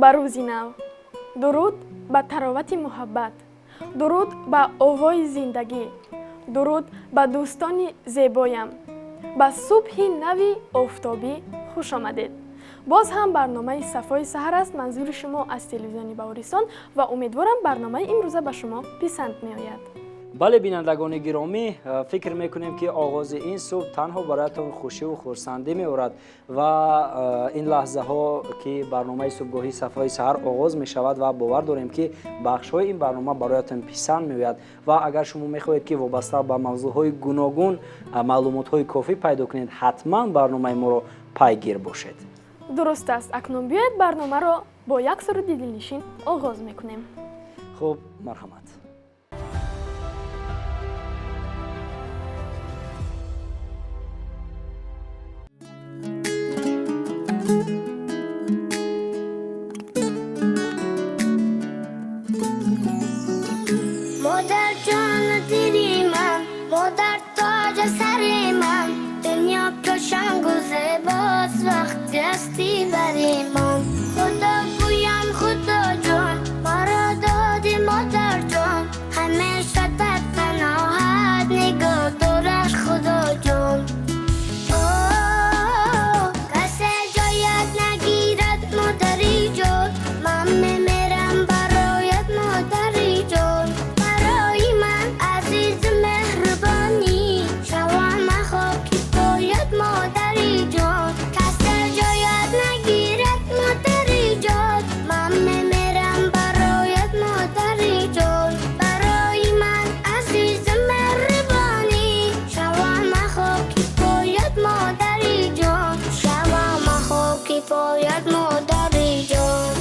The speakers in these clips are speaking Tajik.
Ба рӯзи нав, дуруд ба таровати муҳаббат, дуруд ба овои зиндагӣ, дуруд ба дӯстони зебоям. Ба субҳи нави офтобӣ хуш омадед. Боз ҳам барномаи Сафои саҳар аст манзури шумо аз телевизиони Баҳористон ва умедворам, барномаи имрӯза ба шумо писанд меояд. Бале, бинандагони гиромӣ, фикр мекунем, ки оғози ин субҳ танҳо бароятон хушиву хурсандӣ меорад ва ин лаҳзаҳо, ки барномаи субҳгоҳии Сафои саҳар оғоз мешавад, ва бовар дорем, ки бахшҳои ин барнома бароятон писанд меояд. Ва агар шумо мехоҳед, ки вобаста ба мавзӯъҳои гуногун маълумотҳои кофӣ пайдо кунед, ҳатман барномаи моро пайгир бошед. Дуруст аст. Акнун биёед, барномаро бо як суруди дилнишин оғоз мекунем. Хуб, марҳамат. Модарҷону дили ман, модар тоҷа сари ман, дунё кашангу зебост вақти ҳастӣ бари ман. Худо гӯям, Худоҷон, маро доди модарҷон, ҳамеша дар паноҳат нигоҳ дораш Худоҷон. Касе ҷоят нагирад, модариҷон, ман мемирам бароят, модариҷон. Барои ман азизу меҳрубонӣ, шавам хоки поят, модариҷон. Касе ҷоят нагирад, модариҷон, ман мемирам бароят, модариҷон. Барои ман азизу меҳрубонӣ, шавам хоки поят, модариҷон, шавам хоки поят, модариҷон.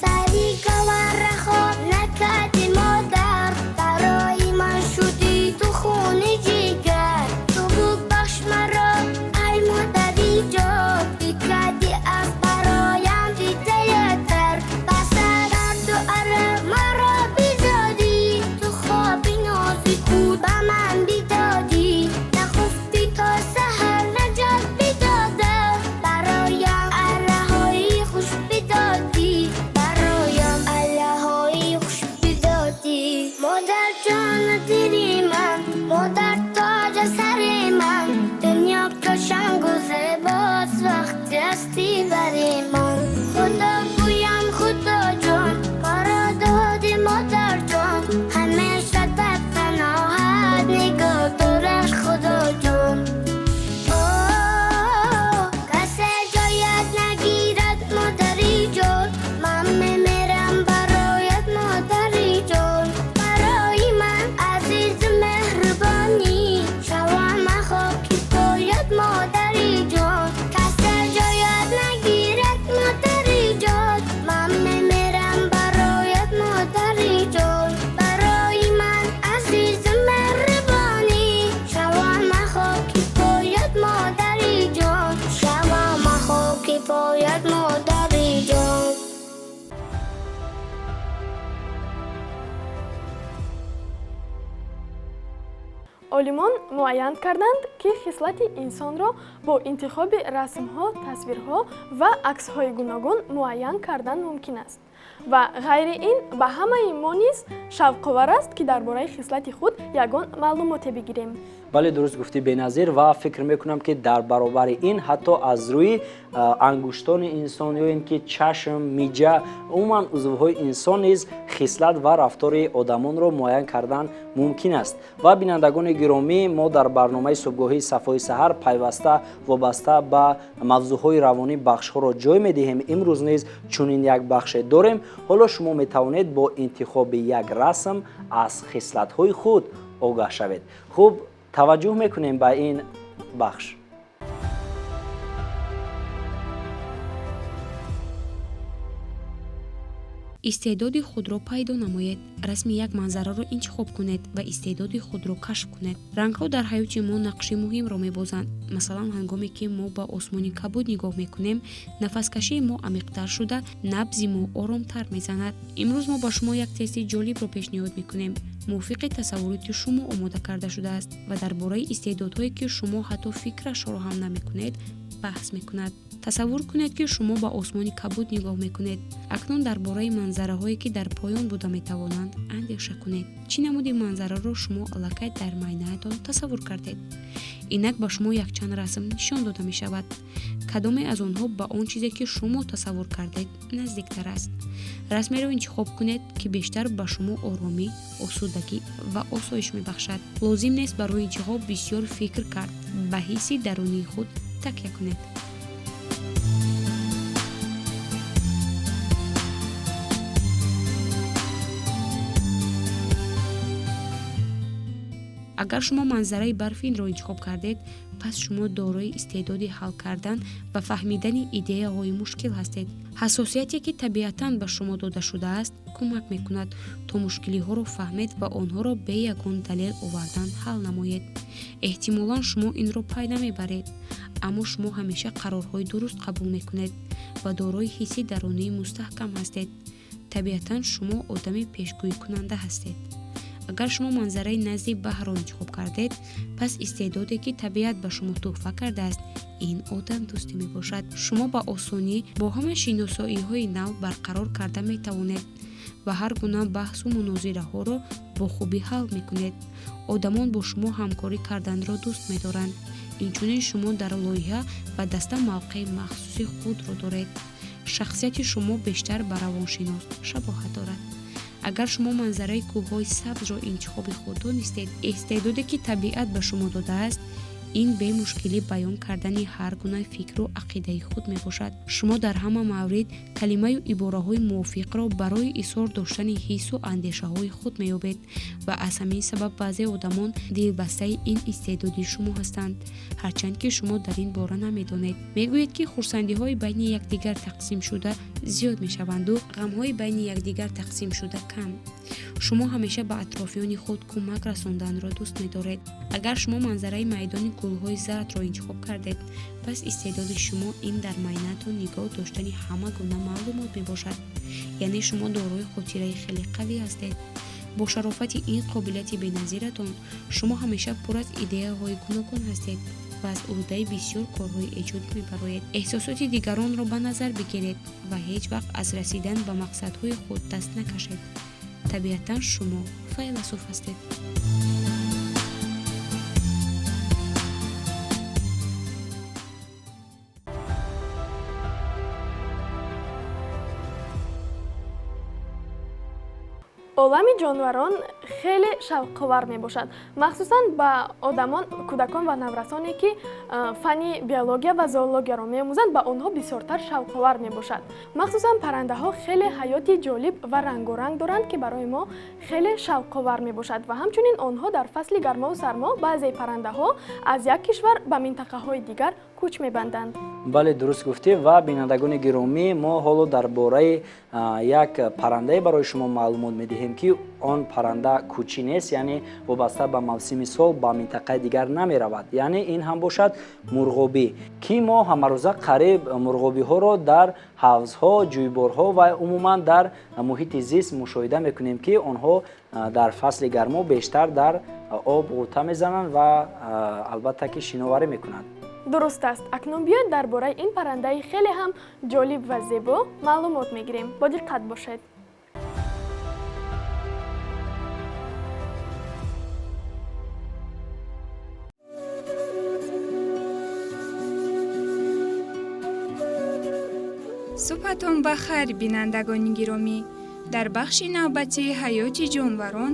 Сари гавара хоб накарди, модар, барои ман шудӣ ту хуни ҷигар. Ту бубахш маро, ай модариҷон, бикардӣ аз бароям дидаятар. Ба сардарду ара маро бидодӣ, ту хоби нози худ ба ман бидодӣ. Нахуфтӣ то саҳар, наҷот бидода, бароям аллаҳои хуш бидодӣ, бароям аллаҳои хуш бидодӣ. Модарҷону дили ман, модар тоҷа сари ман, дунё кашангу зебост вақти ҳастӣ бари ман. Худо гӯям, Худоҷон, маро доди модарҷон, ҳамеша дар паноҳат нигоҳ дораш Худоҷон. Касе ҷоят нагирад, модариҷон, ман мемирам бароят, модариҷон. Барои ман азизу меҳрубонӣ, шавам хоки поят, модариҷон. Касе ҷоят нагирад, модариҷон, ман мемирам бароят, модариҷон. Барои ман азизу меҳрубонӣ, шавам хоки поят, модариҷон, шавам хоки поят, модариҷон. Олимон муайян карданд, ки хислати инсонро бо интихоби расмҳо, тасвирҳо ва аксҳои гуногун муайян кардан мумкин аст. Ва ғайри ин, ба ҳамаи мо низ шавқовар аст, ки дар бораи хислати худ ягон маълумоте бигирем. Бале, дуруст гуфтӣ, Беназир, ва фикр мекунам, ки дар баробари ин ҳатто аз рӯи ангуштони инсон ё ин ки чашм, миҷа, умуман узвҳои инсон низ хислат ва рафтори одамонро муайян кардан мумкин аст. Ва бинандагони гиромӣ, мо дар барномаи субҳгоҳии Сафои саҳар пайваста вобаста ба мавзӯъҳои равонӣ бахшҳоро ҷой медиҳем. Имрӯз низ чунин як бахше дорем. Ҳоло шумо метавонед бо интихоби як расм аз хислатҳои худ огаҳ шавед. Хуб, таваҷҷӯҳ мекунем ба ин бахш. Истеъдоди худро пайдо намоед. Расми як манзараро интихоб кунед ва истеъдоди худро кашф кунед. Рангҳо дар ҳаёти мо нақши муҳимро мебозанд. Масалан, ҳангоме ки мо ба осмони кабуд нигоҳ мекунем, нафаскашии мо амиқтар шуда, набзи мо оромтар мезанад. Имрӯз мо ба шумо як тести ҷолибро пешниҳод мекунем. Мувофиқи тасаввуроти шумо омода карда шудааст ва дар бораи истеъдодҳое, ки шумо ҳатто фикрашро ҳам намекунед, баҳс мекунад. Тасаввур кунед, ки шумо ба осмони кабуд нигоҳ мекунед. Акнун дар бораи манзараҳое, ки дар поён буда метавонанд, андеша кунед. Чӣ намуди манзараро шумо аллакай дар майнаатон тасаввур кардед? Инак ба шумо якчанд расм нишон дода мешавад. Кадоме аз онҳо ба он чизе, ки шумо тасаввур кардед, наздиктар аст? Расмеро интихоб кунед, ки бештар ба шумо оромӣ, осудагӣ ва осоиш мебахшад. Лозим нест барои интихоб бисёр фикр кард. Ба ҳисси дарунии худ такя кунед. Агар шумо манзараи барфинро интихоб кардед, пас шумо дорои истеъдоди ҳал кардан ва фаҳмидани идеяҳои мушкил ҳастед. Ҳассосияте, ки табиатан ба шумо дода шудааст, кӯмак мекунад, то мушкилиҳоро фаҳмед ва онҳоро бе ягон далел овардан ҳал намоед. Эҳтимолан шумо инро пай намебаред, аммо шумо ҳамеша қарорҳои дуруст қабул мекунед ва дорои ҳисси дарунии мустаҳкам ҳастед. Табиатан шумо одами пешгӯикунанда ҳастед. Агар шумо манзараи назди баҳрро интихоб кардед, пас истеъдоде, ки табиат ба шумо тӯҳфа кардааст, ин одамдӯстӣ мебошад. Шумо ба осонӣ бо ҳама шиносоиҳои нав барқарор карда метавонед ва ҳар гуна баҳсу мунозираҳоро бо хубӣ ҳал мекунед. Одамон бо шумо ҳамкорӣ карданро дӯст медоранд. Инчунин шумо дар лоиҳа ва даста мавқеи махсуси худро доред. Шахсияти шумо бештар ба равоншинос шабоҳат дорад. Агар шумо манзараи кӯҳҳои сабзро интихоби худ донистед, истеъдоде, ки табиат ба шумо додааст, ин бемушкилӣ баён кардани ҳар гуна фикру ақидаи худ мебошад. Шумо дар ҳама маврид калимаю ибораҳои мувофиқро барои изҳор доштани ҳиссу андешаҳои худ меёбед ва аз ҳамин сабаб баъзе одамон дилбастаи ин истеъдоди шумо ҳастанд, ҳарчанд ки шумо дар ин бора намедонед. Мегӯед, ки хурсандиҳои байни якдигар тақсимшуда зиёд мешаванду ғамҳои байни якдигар тақсимшуда кам. Шумо ҳамеша ба атрофиёни худ кӯмак расонданро дӯст медоред. Агар шумо манзараи майдони гулҳои зардро интихоб кардед, пас истеъдоди шумо ин дар майнаатон нигоҳ доштани ҳама гуна маълумот мебошад. Яъне шумо дорои хотираи хеле қавӣ ҳастед. Бо шарофати ин қобилияти беназиратон шумо ҳамеша пур аз идеяҳои гуногун ҳастед ва аз уҳдаи бисёр корҳои эҷодӣ мебароед. Эҳсосоти дигаронро ба назар бигиред ва ҳеҷ вақт аз расидан ба мақсадҳои худ даст накашед. Табиатан шумо файласуф ҳастед. Олами ҷонварон хеле шавқовар мебошад, махсусан ба одамон, кӯдакон ва наврасоне, ки фанни биология ва зоологияро меомӯзанд, ба онҳо бисёртар шавқовар мебошад. Махсусан паррандаҳо хеле ҳаёти ҷолиб ва рангоранг доранд, ки барои мо хеле шавқовар мебошад, ва ҳамчунин онҳо дар фасли гармову сармо, баъзеи паррандаҳо аз як кишвар ба минтақаҳои дигар кӯч мебанданд. Бале, дуруст гуфтӣ. Ва бинандагони гиромӣ, мо ҳоло дар бораи як паррандае барои шумо маълумот медиҳем, ки он парранда кӯчӣ нест, яъне вобаста ба мавсими сол ба минтақаи дигар намеравад. Яъне ин ҳам бошад мурғобӣ, ки мо ҳамарӯза қариб мурғобиҳоро дар ҳавзҳо, ҷӯйборҳо ва умуман дар муҳити зист мушоҳида мекунем, ки онҳо дар фасли гармо бештар дар об ғӯта мезананд ва албатта ки шиноварӣ мекунанд. Дуруст аст. Акнун биёед, дар бораи ин паррандаи хеле ҳам ҷолиб ва зебо маълумот мегирем. Бо диққат бошед. Субҳатон ба хайр, бинандагони гиромӣ! Дар бахши навбатии ҳаёти ҷонварон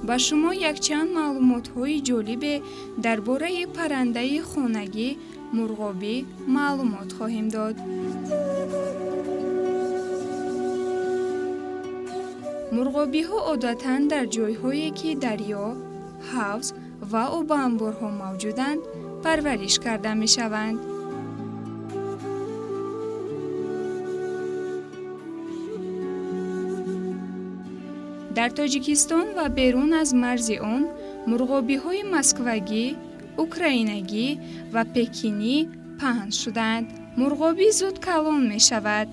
ба шумо якчанд маълумотҳои ҷолибе дар бораи паррандаи хонагӣ мурғобӣ маълумот хоҳем дод. Мурғобиҳо одатан дар ҷойҳое, ки дарё, ҳавз ва обанборҳо мавҷуданд, парвариш карда мешаванд. Дар Тоҷикистон ва берун аз марзи он мурғобиҳои москвагӣ, украинагӣ ва пекинӣ паҳн шуданд. Мурғобӣ зуд калон мешавад.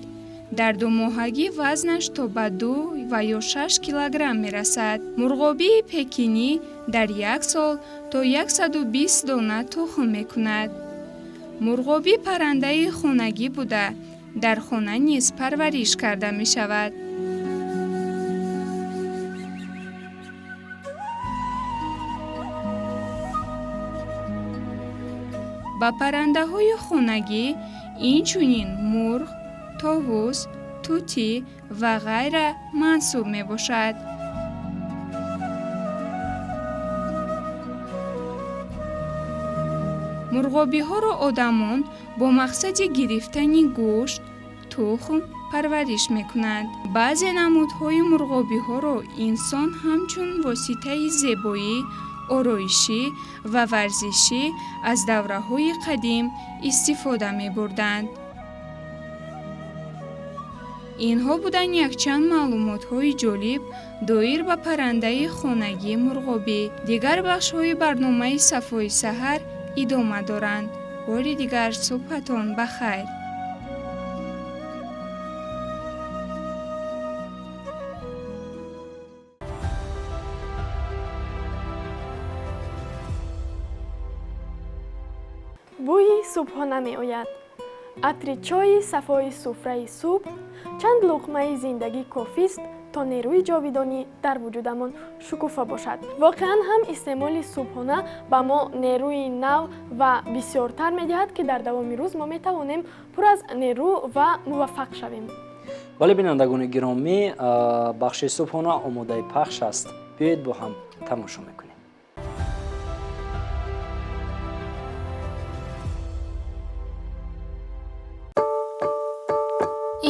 Дар думоҳагӣ вазнаш то ба 2 ва ё 6 килограмм мерасад. Мурғобии пекинӣ дар як сол то 120 дона тухм мекунад. Мурғобӣ паррандаи хонагӣ буда, дар хона низ парвариш карда мешавад. Ба паррандаҳои хонагӣ инчунин мурғ, товус, тутӣ ва ғайра мансуб мебошад. Мурғобиҳоро одамон бо мақсади гирифтани гӯшт, тухм парвариш мекунанд. Баъзе намудҳои мурғобиҳоро инсон ҳамчун воситаи зебоӣ, ороишӣ ва варзишӣ аз давраҳои қадим истифода мебурданд. Инҳо буданд якчанд маълумотҳои ҷолиб доир ба паррандаи хонагии мурғобӣ. Дигар бахшҳои барномаи Сафои саҳар идома доранд. Бори дигар субҳатон ба хайр. Бӯи субҳона меояд. Атри чойи сафои суфраи субҳ, чанд луқмаи зиндагӣ кофист то нерӯи ҷовидонӣ дар вуҷудамон шукуфа бошад. Воқеан ҳам истеъмоли субҳона ба мо нерӯи нав ва бисёртар медиҳад, ки дар давоми рӯз мо метавонем пур аз нерӯ ва муваффақ шавем. Бале, бинандагони гиромӣ, бахши субҳона омодаи пахш аст. Биёед бо ҳам тамошо мекунем.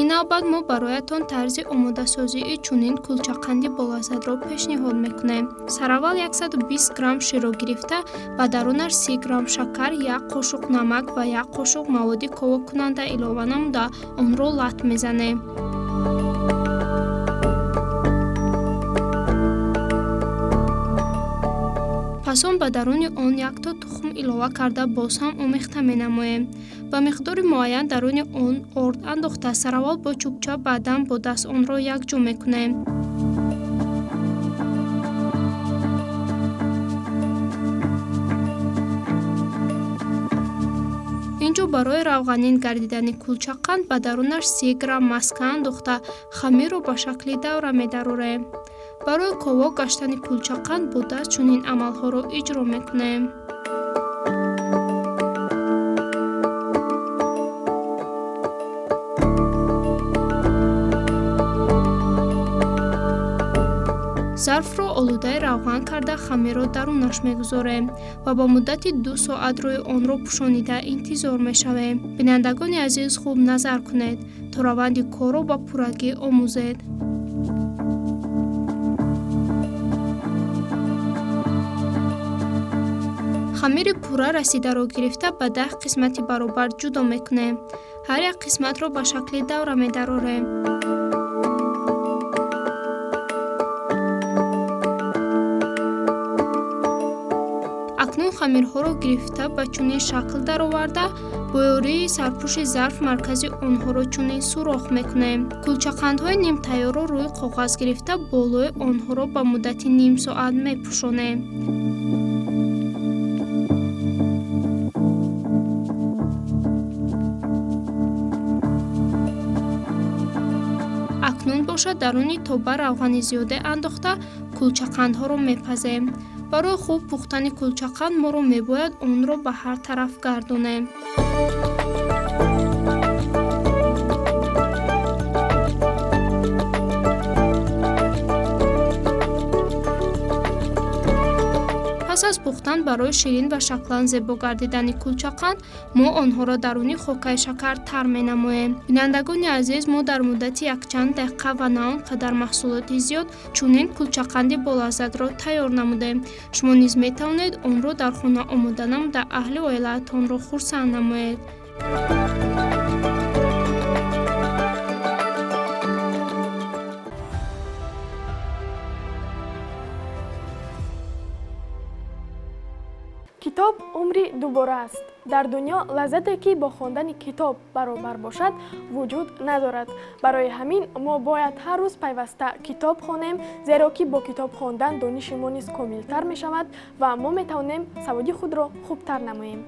Ин навбат мо бароятон тарзи омодасозии чунин кулчақанди болаззатро пешниҳод мекунем. Сараввал 120 грамм ширро гирифта, ба дарунаш 30 грамм шакар, як қошуқ намак ва як қошуқ маводи ковоккунанда илова намуда онро лат мезанем. Пас он ба даруни он якто тухм илова карда боз ҳам омехта менамоем. Ба миқдори муайян даруни он орд андохта, сараввал бо чӯбча, баъдан бо даст онро якҷо мекунем. Инҷо барои равғанин гардидани кулчақанд ба дарунаш 30 грамм маска андохта, хамирро ба шакли давра медарорем. Барои ковок гаштани кулчақанд бо даст чунин амалҳоро иҷро мекунем. Зарфро олудаи равған карда хамирро дарунаш мегузорем ва ба муддати 2 соат рӯи онро пӯшонида интизор мешавем. Бинандагони азиз, хуб назар кунед, то раванди корро ба пуррагӣ омӯзед. Хамири пурра расидаро гирифта ба 10 қисмати баробар ҷудо мекунем. Ҳар як қисматро ба шакли давра медарорем. Акнун хамирҳоро гирифта ба чунин шакл дароварда, бо ёрии сарпӯши зарф маркази онҳоро чунин сурох мекунем. Кулчақандҳои нимтайёрро рӯи коғаз гирифта болои онҳоро ба муддати ним соат мепӯшонем. Акнун бошад даруни тоба равғани зиёде андохта кулчақандҳоро мепазем. Барои хуб пухтани кулчақанд моро мебояд онро ба ҳар тараф гардонем. Пас аз пухтан барои ширин ва шаклан зебо гардидани кулчақанд мо онҳоро даруни хокаи шакар тар менамоем. Бинандагони азиз, мо дар муддати якчанд дақиқа ва на он қадар маҳсулоти зиёд чунин кулчақанди болаззатро тайёр намудем. Шумо низ метавонед онро дар хона омода намуда аҳли оилаатонро хурсанд намоед. Китоб умри дубора аст. Дар дунё лаззате, ки бо хондани китоб баробар бошад, вуҷуд надорад. Барои ҳамин мо бояд ҳар рӯз пайваста китоб хонем, зеро ки бо китоб хондан дониши мо низ комилтар мешавад ва мо метавонем саводи худро хубтар намоем.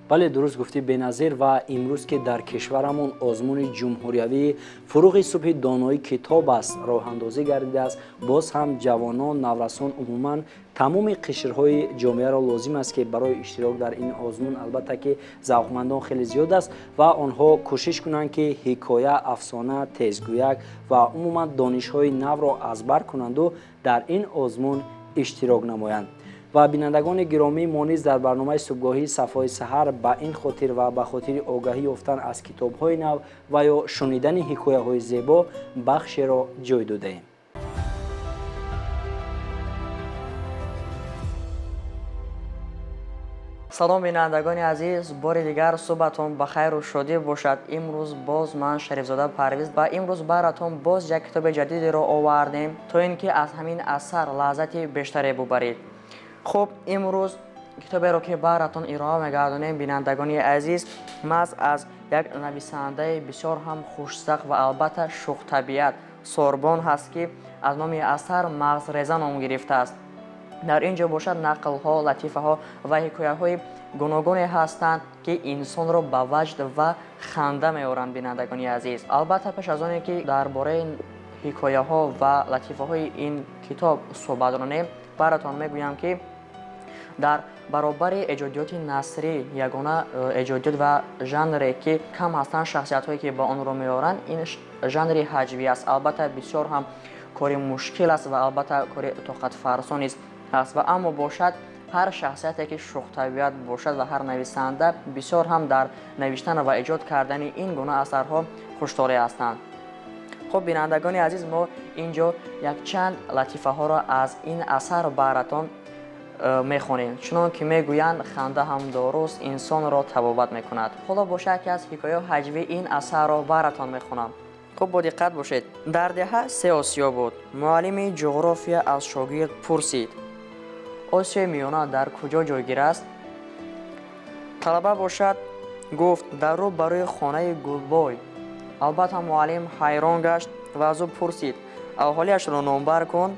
Бале, дуруст гуфтӣ, Беназир. Ва имрӯз, ки дар кишварамон озмуни ҷумҳуриявии «Фурӯғи субҳи доноӣ китоб аст» роҳандозӣ гардидааст, боз ҳам ҷавонон, наврасон, умуман тамоми қишрҳои ҷомеаро лозим аст, ки барои иштирок дар ин озмун, албатта ки завқмандон хеле зиёд аст, ва онҳо кӯшиш кунанд, ки ҳикоя, афсона, тезгӯяк ва умуман донишҳои навро аз бар кунанду дар ин озмун иштирок намоянд. Ва бинандагони гиромӣ, мо низ дар барномаи субҳгоҳии «Сафои саҳар» ба ин хотир ва ба хотири огаҳӣ ёфтан аз китобҳои нав ва ё шунидани ҳикояҳои зебо бахшеро ҷой додаем. Салом, бинандагони азиз, бори дигар субҳатон ба хайру шодӣ бошад. Имрӯз боз ман, Шарифзода Парвиз, ва имрӯз баратон боз як китоби ҷадидеро овардем, то ин ки аз ҳамин асар лаззати бештаре бубаред. Хуб, имрӯз китоберо, ки баратон ироа мегардонем, бинандагони азиз, маҳз аз як нависандаи бисёр ҳам хушзавқ ва албатта шӯхтабиат Сорбон ҳаст, ки аз номи асар «Мағзреза» ном гирифтааст. Дар ин ҷо бошад нақлҳо, латифаҳо ва ҳикояҳои гуногуне ҳастанд, ки инсонро ба ваҷд ва ханда меоранд. Бинандагони азиз, албатта, пеш аз оне ки дар бораи ҳикояҳо ва латифаҳои ин китоб суҳбат ронем, баратон мегӯям, ки дар баробари эҷодиёти насрӣ ягона эҷодиёт ва жанре, ки кам ҳастанд шахсиятҳое, ки ба он рӯ меоранд, ин жанри ҳаҷвӣ аст. Албатта, бисёр ҳам кори мушкил аст ва албатта кори тоқатфарсо низ ҳаст. Ва аммо бошад, ҳар шахсияте, ки шӯхтабиат бошад ва ҳар нависанда бисёр ҳам дар навиштан ва эҷод кардани ин гуна асарҳо хушторӣ ҳастанд. Хуб, бинандагони азиз, мо ин ҷо якчанд латифаҳоро аз ин асар баратон мехонем. Чунон ки мегӯянд, ханда ҳам доруст, инсонро табобат мекунад. Ҳоло боша яке аз ҳикояҳои ҳаҷвии ин асарро баратон мехонам. Хуб, бо диққат бошед. Дар деҳа се осиё буд. Муаллими ҷуғрофия аз шогирд пурсид: «Осиёи Миёна дар куҷо ҷойгир аст?» Талаба бошад гуфт: «Дар рӯ барои хонаи Гулбой». Албатта, муаллим ҳайрон гашт ва аз ӯ пурсид: «Аҳолиашро номбар кун».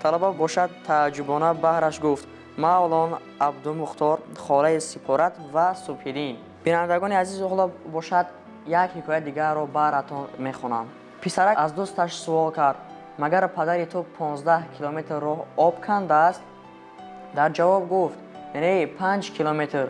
Талаба бошад тааҷҷубона баҳраш гуфт: «Мавлон, Абдумухтор, холаи Сипорат ва Субҳиддин». Бинандагони азиз, ҳоло бошад як ҳикояи дигарро баратон мехонам. Писарак аз дӯсташ суол кард: «Магар падари ту 15 километр роҳ об кандааст?» Дар ҷавоб гуфт: «Не, 5 километр».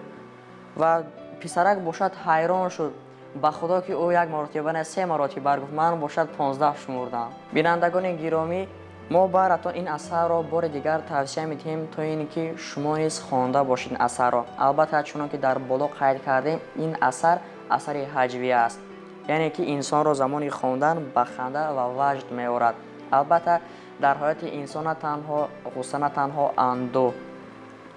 Ва писарак бошад ҳайрон шуд: «Ба худо, ки ӯ як маротиба не, се маротиба гуфт, ман бошад 15 шумурдам». Бинандагони гиромӣ, мо баратон ин асарро бори дигар тавсия медиҳем, то ин ки шумо низ хонда бошед ин асарро. Албатта, чунон ки дар боло қайд кардем, ин асар асари ҳаҷвӣ аст, яъне ки инсонро замони хондан ба ханда ва ваҷд меорад. Албатта, дар ҳаёти инсон на танҳо ғусса, на танҳо андӯҳ,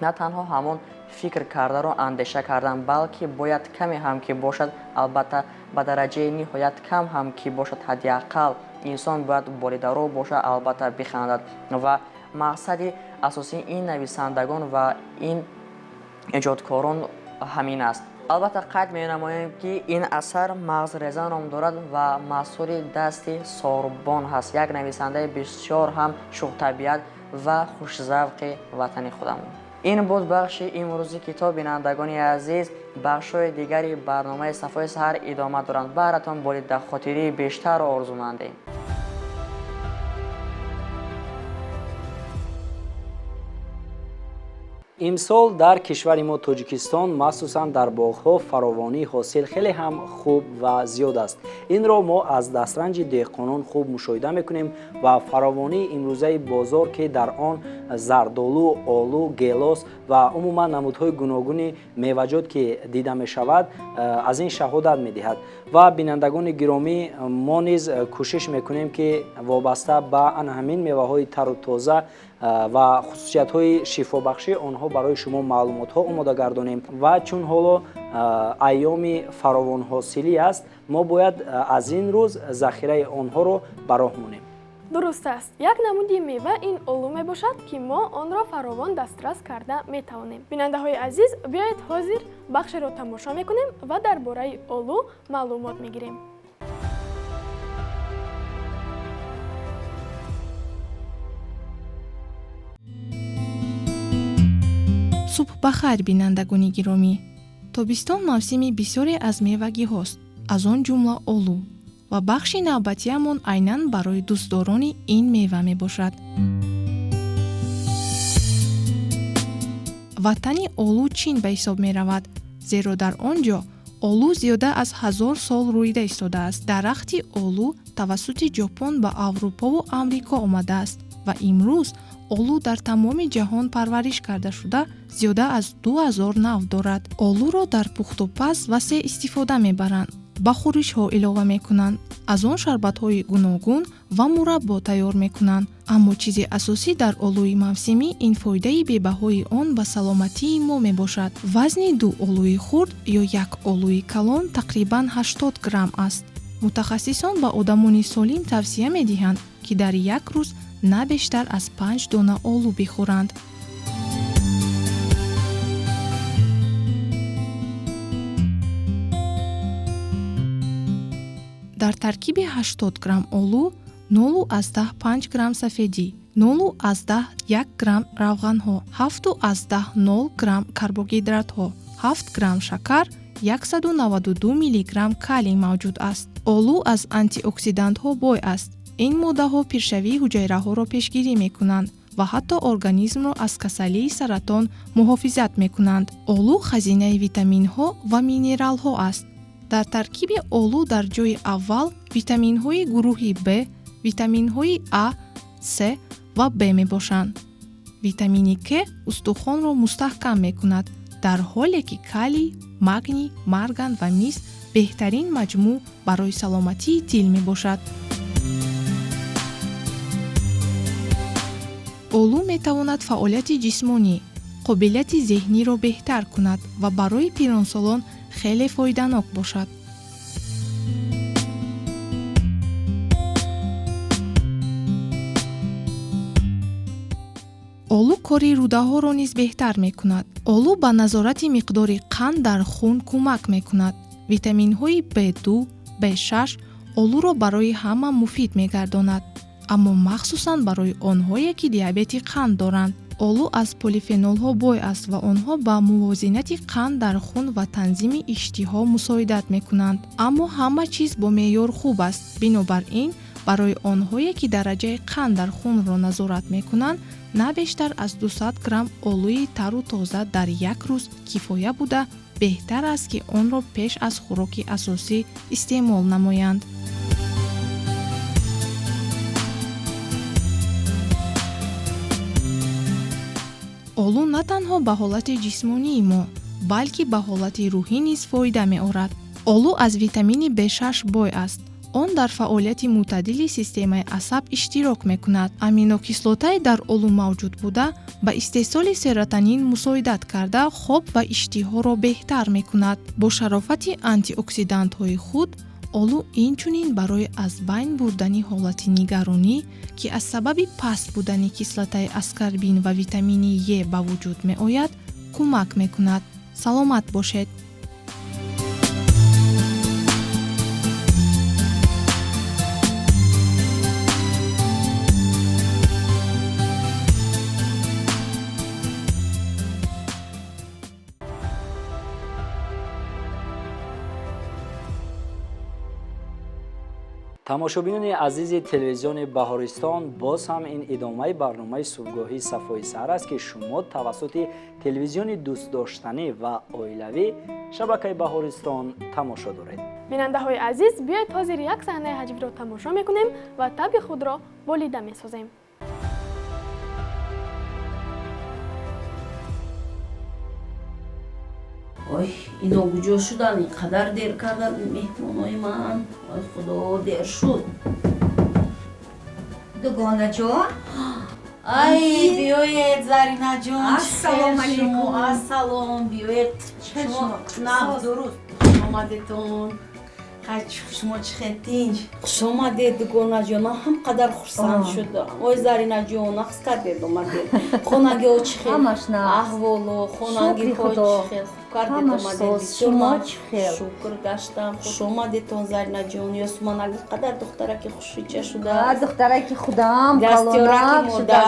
на танҳо ҳамон фикр кардаро андеша кардан, балки бояд каме ҳам ки бошад, албатта, ба дараҷаи ниҳоят кам ҳам ки бошад, ҳадди ақал инсон бояд болидаро бошад, албатта бихандад. Ва мақсади асосии ин нависандагон ва ин эҷодкорон ҳамин аст. Албатта, қайд менамоем, ки ин асар «Мағзреза» ном дорад ва маҳсули дасти Сорбон ҳаст, як нависандаи бисёр ҳам шӯхтабиат ва хушзавқи ватани худамон. Ин буд бахши имрӯзи китоб. Бинандагони азиз, бахшҳои дигари барномаи «Сафои саҳар» идома доранд. Баҳратон болидахотирии бештарро орзумандем. Имсол дар кишвари мо Тоҷикистон, махсусан дар боғҳо, фаровонии ҳосил хеле ҳам хуб ва зиёд аст. Инро мо аз дастранҷи деҳқонон хуб мушоҳида мекунем ва фаровонии имрӯзаи бозор, ки дар он зардолу, олу, гелос ва умуман намудҳои гуногуни меваҷот ки дида мешавад, аз ин шаҳодат медиҳад. Ва бинандагони гиромӣ, мо низ кӯшиш мекунем, ки вобаста ба ана ҳамин меваҳои тару тоза ва хусусиятҳои шифобахшии онҳо барои шумо маълумотҳо омода гардонем. Ва чун ҳоло айёми фаровонҳосилӣ аст, мо бояд аз ин рӯз захираи онҳоро ба роҳ монем. Дуруст аст, як намуди мева ин олу мебошад, ки мо онро фаровон дастрас карда метавонем. Бинандаҳои азиз, биёед ҳозир бахшеро тамошо мекунем ва дар бораи олу маълумот мегирем. Субҳ ба хайр, бинандагони гиромӣ. Тобистон мавсими бисёре аз мевагиҳост, аз он ҷумла олу, ва бахши навбатиамон айнан барои дӯстдорони ин мева мебошад. Ватани олу Чин ба ҳисоб меравад, зеро дар он ҷо олу зиёда аз 1000 сол рӯида истодааст. Дарахти олу тавассути Ҷопон ба Аврупову Амрико омадааст ва имрӯз олу дар тамоми ҷаҳон парвариш карда шуда, зиёда аз 2000 нав дорад. Олуро дар пухтупаз васеъ истифода мебаранд, ба хӯришҳо илова мекунанд, аз он шарбатҳои гуногун ва мураббо тайёр мекунанд. Аммо чизи асосӣ дар олӯи мавсимӣ ин фоидаи бебаҳои он ба саломатии мо мебошад. Вазни ду олӯи хурд ё як олӯи калон тақрибан 80 грамм аст. Мутахассисон ба одамони солим тавсия медиҳанд, ки дар як рӯз на бештар аз 5 дона олу бихӯранд. Дар таркиби 80 грамм олу 0,5 грамм сафедӣ, 0,1 грамм равғанҳо, 7,0 грамм карбогидратҳо, 7 грамм шакар, 192 миллиграмм калий мавҷуд аст. Олу аз антиоксидантҳо бой аст. Ин моддаҳо пиршавии ҳуҷайраҳоро пешгирӣ мекунанд ва ҳатто организмро аз касалии саратон муҳофизат мекунанд. Олу хазинаи витаминҳо ва минералҳо аст. Дар таркиби олу дар ҷои аввал витаминҳои гурӯҳи Б, витаминҳои А, С ва Б мебошанд. Витамини К устухонро мустаҳкам мекунад, дар ҳоле ки калий, магний, марган ва мис беҳтарин маҷмӯъ барои саломатии дил мебошад. Олу метавонад фаъолияти ҷисмонӣ, қобилияти зеҳниро беҳтар кунад ва барои пиронсолон хеле фоиданок бошад. Олу кори рӯдаҳоро низ беҳтар мекунад. Олу ба назорати миқдори қанд дар хун кӯмак мекунад. Витаминҳои B2, B6 олуро барои ҳама муфид мегардонад, аммо махсусан барои онҳое, ки диабети қанд доранд. Олу аз полифенолҳо бой аст ва онҳо ба мувозинати қанд дар хун ва танзими иштиҳо мусоидат мекунанд. Аммо ҳама чиз бо меъёр хуб аст. Бинобар ин, барои онҳое, ки дараҷаи қанд дар хунро назорат мекунанд, на бештар аз 200 грамм олӯи тару тоза дар як рӯз кифоя буда, беҳтар аст, ки онро пеш аз хӯроки асосӣ истеъмол намоянд. Олу на танҳо ба ҳолати ҷисмонии мо, балки ба ҳолати рӯҳӣ низ фоида меорад. Олу аз витамини B6 бой аст. Он дар фаъолияти мӯътадили системаи асаб иштирок мекунад. Аминокислотаи дар олу мавҷуд буда ба истеҳсоли серотонин мусоидат карда, хоб ва иштиҳоро беҳтар мекунад. Бо шарофати антиоксидантҳои худ олу инчунин барои аз байн бурдани ҳолати нигаронӣ, ки аз сабаби паст будани кислотаи аскорбин ва витамини Е ба вуҷуд меояд, кӯмак мекунад. Саломат бошед. Тамошобинони азизи телевизиони Баҳористон, боз ҳам ин идомаи барномаи субҳгоҳии Сафои саҳар аст, ки шумо тавассути телевизиони дӯстдоштанӣ ва оилавӣ шабакаи Баҳористон тамошо доред. Бинандаҳои азиз, биёед ҳозир як саҳнаи ҳаҷвиро тамошо мекунем ва таби худро болида месозем. Ой, ино куҷо шудан? Ин қадар дер кардан меҳмонои ман. Ой, Худо, дер шуд. Дугонаҷон. Ай, биёед, Заринаҷон. Ассалому алайкум. Ассалом, биёед. Шумо нағз, дуруст омадетон. Шумо чӣ хел, тинҷ? Хуш омадед, дугонаҷон, ман ҳам қадар хурсанд шудам. Ой, Заринаҷон, нақс кардед, омадед. Хонагиҳо чӣ хел? Ҳамаш нақс. Аҳволу хонагиҳо чӣ хел? Хуб кардед, омадед. Шумо чӣ хел? Шукр, гаштам. Хуш омадедтон, Заринаҷон. Ёсуман қадар духтараки хушрӯйча шудааст. Духтараки худам дастёраки модар,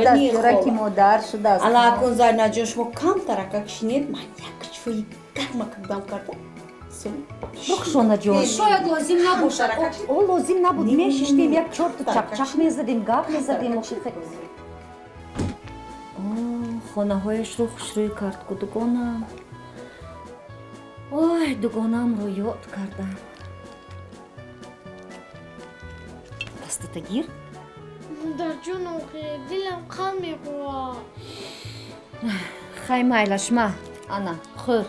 дастёраки модар шудааст. Ана акун, Заринаҷон, шумо камтарака кишинед, ман як чӯи гармак дам кардам. Рухшонаҷон, шояд лозим набошад. О, лозим набуд, мешиштем, як чорта чақчақ мезадем, гап мезадем. Хонаҳояшро хушрӯй кард ку дугонам. Ой, дугонамро ёд кардам. Дастата гир. Модарҷон, охе дилам қанд мехӯрад. Хай, майлаш, ма, ана хӯр.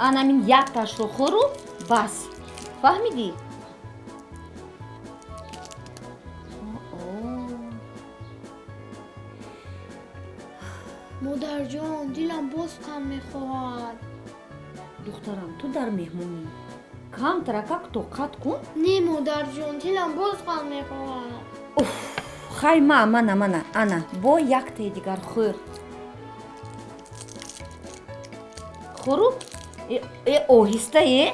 Анамин якташро хӯру бас, фаҳмидӣ? Модарҷон, дилам боз қанд мехоҳад. Духтарам, ту дар меҳмонӣ, камтаракак тоқат кун. Не, модарҷон, дилам боз қанд мехоҳад. Хай, ма, мана, мана, ана бо яктаи дигар хӯр. Хӯру, э, оҳиста. Э,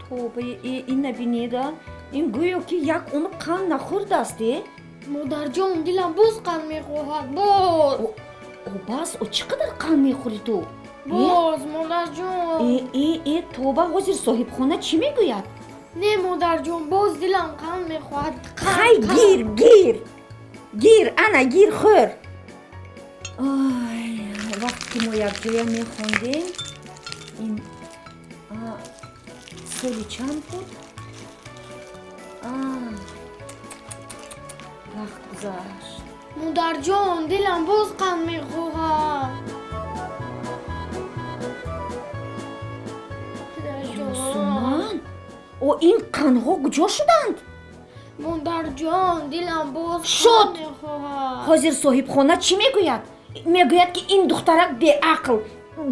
тоба, ина бинеда, ин гӯё ки як умр қанд нахӯрдааст, э. Модарҷон, дилам боз қанд мехоҳад, боз. О, бас, о, чӣ қадар қанд мехӯри ту? Боз, модарҷон. Э, э, э, тоба, ҳозир соҳибхона чӣ мегӯяд? Не, модарҷон, боз дилам қанд мехоҳад. Хай, гир, гир, гир, ана гир, хӯр. Вақте ки мо якҷоя мехондем, ин соли чанд буд? Вақт гузашт. Модарҷон, дилам боз қанд мехоҳад. Ёсуман, о, ин қандҳо куҷо шуданд? Модарҷон, дилам боз шуд мехоҳад. Ҳозир соҳибхона чӣ мегӯяд? Мегӯяд, ки ин духтарак беақл,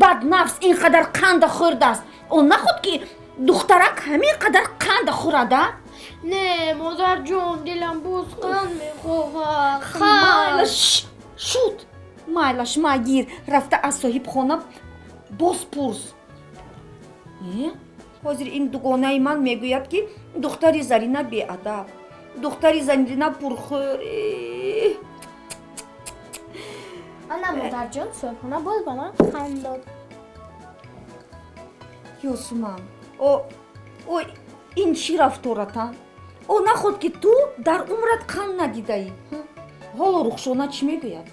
баднафс, ин қадар қанда хӯрдааст. О, нахуд ки духтарак ҳамин қадар қанда хӯрада? Не, модарҷон, дилам боз қанд мехоҳад. Майлаш, шуд, майлаш, ма, гир, рафта аз соҳибхона боз пурс. Э, ҳозир ин дугонаи ман мегӯяд, ки духтари Зарина беадаб, духтари Зарина пурхӯр. Ана, модарҷон, соҳибхона боз ба ман қанд дод. Ёсуман, о, о, ин чӣ рафторат, а? О, наход ки ту дар умрат қанд надидаӣ? Ҳоло Рухшона чӣ мегӯяд?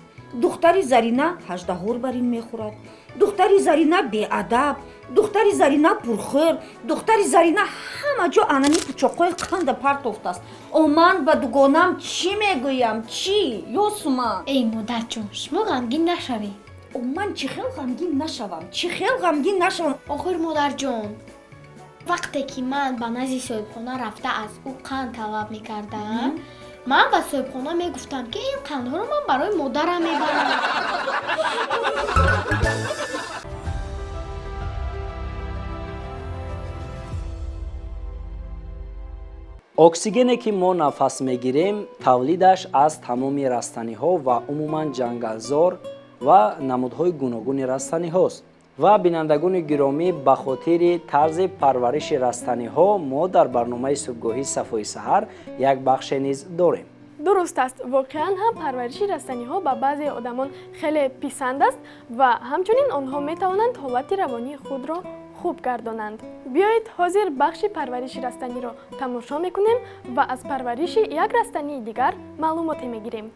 Духтари Зарина ҳаждаҳор бар ин мехӯрад, духтари Зарина беадаб, духтари Зарина пурхӯр, духтари Зарина ҳама ҷо анами пучоқҳои қанда партофтааст. О, ман ба дугонам чӣ мегӯям, чӣ, Ёсуман? Эй, модарҷон, шумо ғамгин нашавед. О, ман чӣ хел ғамгин нашавам, чӣ хел ғамгин нашавам? Охир, модарҷон, вақте ки ман ба назди соҳибхона рафта аз ӯ қанд талаб мекардам, ман ба соҳибхона мегуфтам, ки ин қандҳоро ман барои модарам мебарам. Оксигене, ки мо нафас мегирем, тавлидаш аз тамоми растаниҳо ва умуман ҷангалзор ва намудҳои гуногуни растаниҳост. Ва бинандагони гиромӣ, ба хотири тарзи парвариши растаниҳо мо дар барномаи субҳгоҳӣ «Сафои саҳар» як бахше низ дорем. Дуруст аст, воқеан ҳам парвариши растаниҳо ба баъзе одамон хеле писанд аст ва ҳамчунин онҳо метавонанд ҳолати равонии худро хуб гардонанд. Биёед, ҳозир бахши парвариши растаниро тамошо мекунем ва аз парвариши як растании дигар маълумоте мегирем.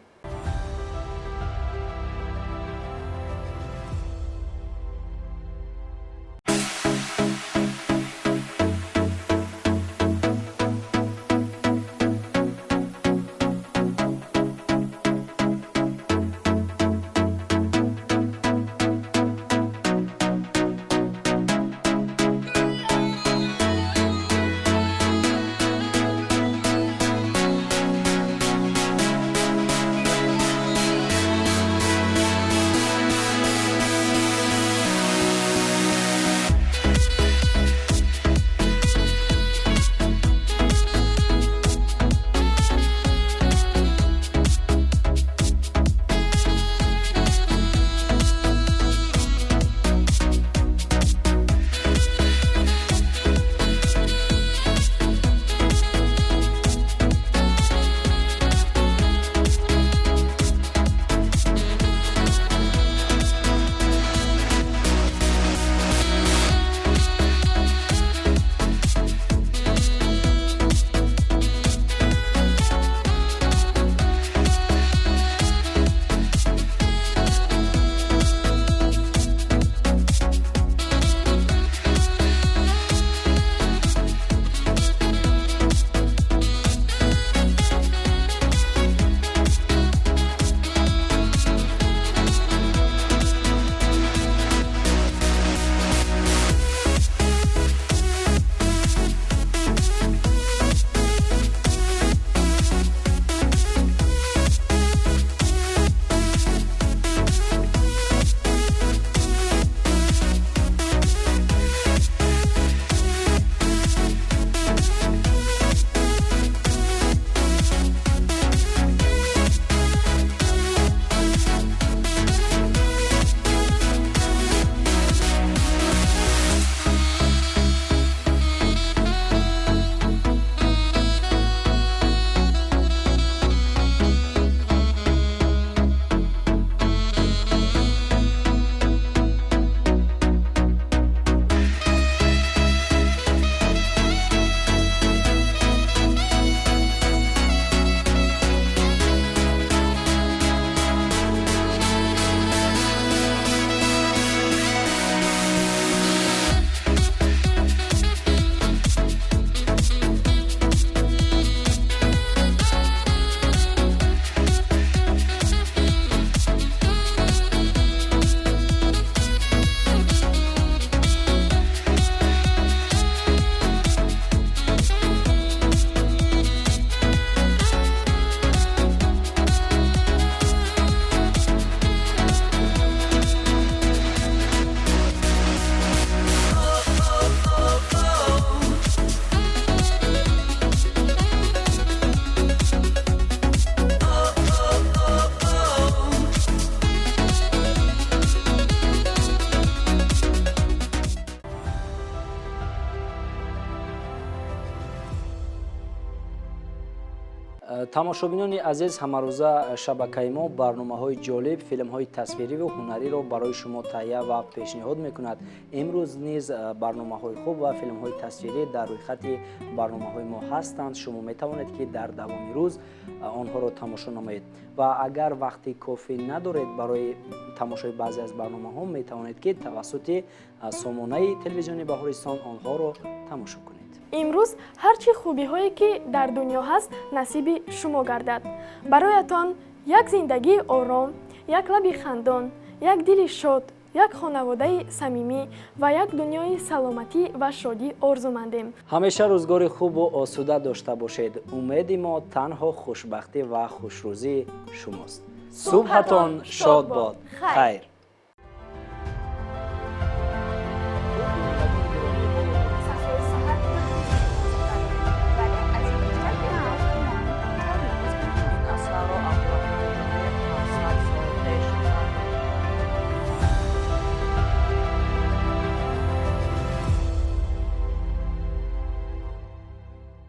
Тамошобинони азиз, ҳамарӯза шабакаи мо барномаҳои ҷолиб, филмҳои тасвириву ҳунариро барои шумо таҳия ва пешниҳод мекунад. Имрӯз низ барномаҳои хуб ва филмҳои тасвирӣ дар рӯйхати барномаҳои мо ҳастанд. Шумо метавонед, ки дар давоми рӯз онҳоро тамошо намоед ва агар вақти кофӣ надоред барои тамошои баъзе аз барномаҳо, метавонед, ки тавассути сомонаи телевизиони Баҳористон онҳоро тамошо кунед. Имрӯз ҳар чӣ хубиҳое, ки дар дунё ҳаст, насиби шумо гардад. Бароятон як зиндагии ором, як лаби хандон, як дили шод, як хонаводаи самимӣ ва як дунёи саломатӣ ва шодӣ орзумандем. Ҳамеша рӯзгори хубу осуда дошта бошед. Умеди мо танҳо хушбахтӣ ва хушрӯзии шумост. Субҳатон шод бод. Хайр.